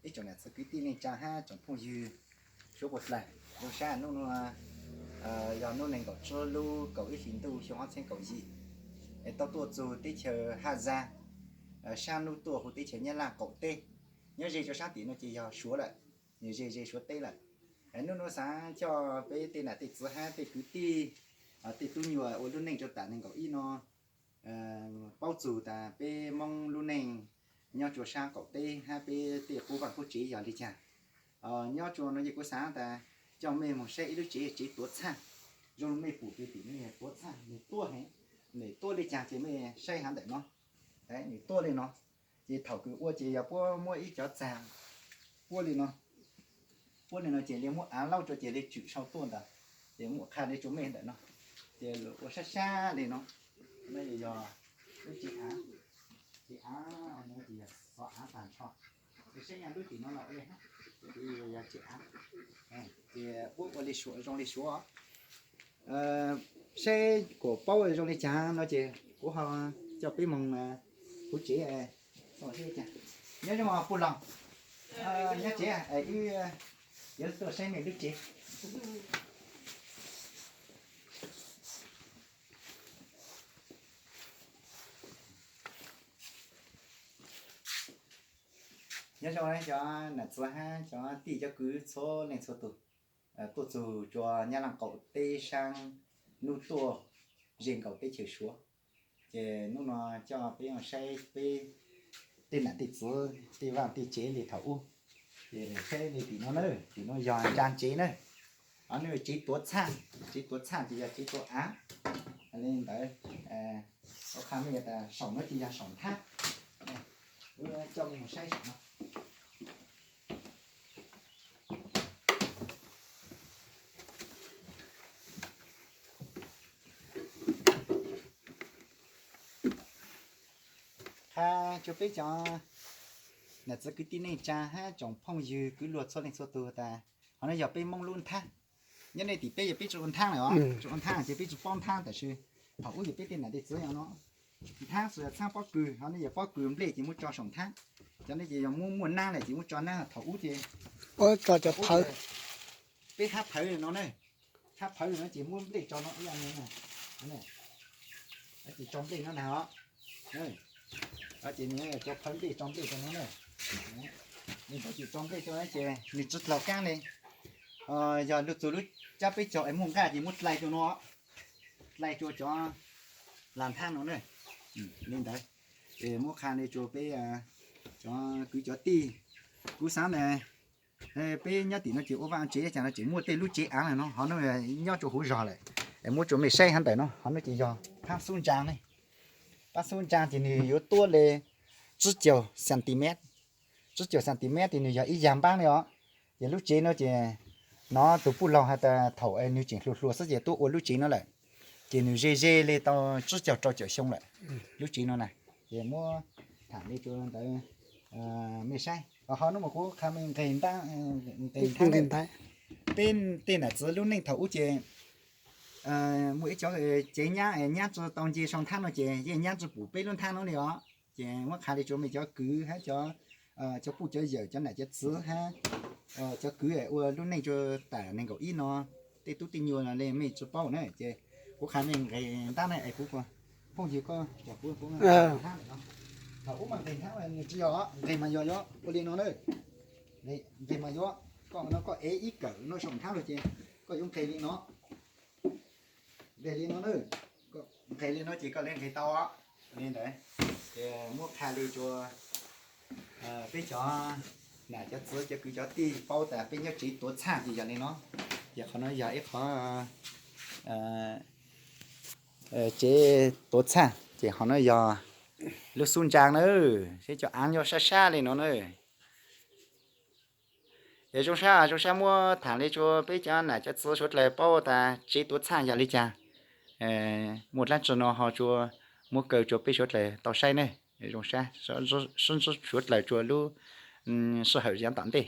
Ib tsoom niam txiv kwv tij neej tsa hab tsoom phooj ywg suav puas dlawg, zoo sab nub nua yog nub neeg nkaum tsib lub kaum ib hlis ntuj xyoo ob txheeb kaum yim, es tau tuaj txug teb chaws Haj Zaj, sab nub tuaj huv teb chaws Nyab Laj qaum teb. Nyob ze rua sab tim no ces yog Suav lawm, nws ze ze Suav teb lawm. Nub nua xaav coj peb tej nam tej txiv hab tej kwv tij, tej tub nyuas ua lub neej rua tam nees nkaum ib no paub txug tas peb Moob lub neej nyob rua sab qaum teb hab peb tej qub vaaj qub tsev yog li caag. Nyob rua no ces kuv xaav tas coj mej moog saib ib lub tsev, tsev tuav txhaj. Zoo mej pum tus tim no tuav txhaj, nws tuab heev, nws tuab li caag ces mej saib haav ntawm no, nws tuab li no. Ces thaum kws ua ces yog puab muab ib cov txag puab li no, puab li no ces li muab av laub rua ces li tswm sau tuaj ntawd, ces muab qha li rua mej ntawm no, ces ua sab sab li no, no yog lub tsev av, tsev av, no ces yog xov av tag nrho. Ces saib nyaj lub tim no los ua li hab, ces yog tsev av, ces puab ua li Suav, zoo li Suav. Saib kuas paub zoo li caag no ces kuv ho coj peb moog huv tsev. Nyob zoo puj laug, nyob tsev, wb yuav tuaj saib mej lub tsev. Nyob zoo cov nam txiv hab cov tij cov kwv txhua leej txhua tug, tuaj txug rua Nyab Laj qaum teb saab nub tuaj ze nkaus teb chaws Suav. Ces nub no coj peb saib peb tej nam tej txiv tej vaaj tej tsev li thaum ub. Ces saib li tim no na, tim no yog ntsa tsev na. Ho nws tsev tuav txhaj, tsev tuav txhaj ces yog tsev tuav av li ntawd. Kuv qha mej tas saum no ces yog saum nthab. Wb coj mej moog saib saum no. Qha rua peb cov nam txiv kwv tij neej tsa hab tsoom phooj ywg kwv luag txhua leej txhua tug tas, ho no yog peb Moob lub nthab. Nyob nej tim peb yog peb tsi ua nthab lawm os, tsi ua nthab ces peb tsi paub nthab, tab sis thaum ub yog peb tej nam tej txiv yog no nthab xwb, txhab pob kws, ho no yog pob kws nplej ces muab tso saum nthab. Cov no ces yog muab muaj nab lawm ces muab tso nab, thaum ub ces peb hab phawv no na, hab phawv no ces muab nplej tso no ib yam no, ces tso nplej no na os. Ces nws cov phawv nplej tso nplej rua no na, nws tso nplej rua ces nws tsi dlaug kaab li. Yog lug txug lub cab peb caug es muaj nqaj ces muab dlai rua no, dlai rua cov lag nthab no na. Li ntawd, ces muab qha li rua peb cov kwv cov tij, kuv xaav na, peb nyob tim no ces ua vaaj tsev cas no ces muaj tej lub tsev av lawm no, ho no nyob rua huv zog lawm. Es muab rua mej saib hab ntawm no, ho no ces yog paab xub ntsaa ne, paab xub ntsaa ces nws yuav tuab li tsib caug centimet, tsib caug centimet ces nws yog ib yag npaab li os. Ces lub tsev no ces nov tus puj laug has tas thaum nws tseem hluas hluas xwb ces tuaj ua lub tsev no lawm, ces nws ze ze li tau tsib caug rau caum xyoo lawm. Lub tsev no na, ces muab tham li rua ntawd mej saib, ho no mas kuv qha mej nqeg nthab. Peb tej nam txiv lub neej thaum ub ces muaj ib cov tsev nyab, nyab tsi tau nce sau nthab no ces yeej nyab tsi pum peb lub nthab no li os. Ces muab qha li rua mej cov kwv hab cov puj cov yawm, cov nam cov txiv hab cov kwv ua lub neej rua tam nees nkaum ib no, tej tub tej nyuas li mej tsi paub na, ces kuv qha mej nqeg nthab na es kuv, phooj ywg koj, thaum ub mas nqeg nthab nws tsi yog, nqeg mas yog yuav ua li no na, nqeg mas yuav, koj no koj ev ib kawm no saum nthab lug ces koj yuav nqeg li no, nqeg li no na, nqeg li no ces koj le nqeg tau li ntawd. Ces muab qha li rua peb cov nam cov txiv cov kwv cov tij paub tas peb nyob tsev tuav txhaj ces yog li no. Ces qhov no yog ib qhov tsev tuav txhaj, ces ho no yog lub xub ntsaa na, seb cov aav nyob sab sab li no na. Es zoo sab, zoo sab muab tham li rua peb cov nam cov txiv suav dlawg paub tas tsev tuav txhaj yog li cas. Muaj dlaab tsi no ho tsuas muab kaw rua peb suav dlawg tau saib ne. Zoo sab, sib ntsib suav dlawg rua lub sij hawm yav tom ntej.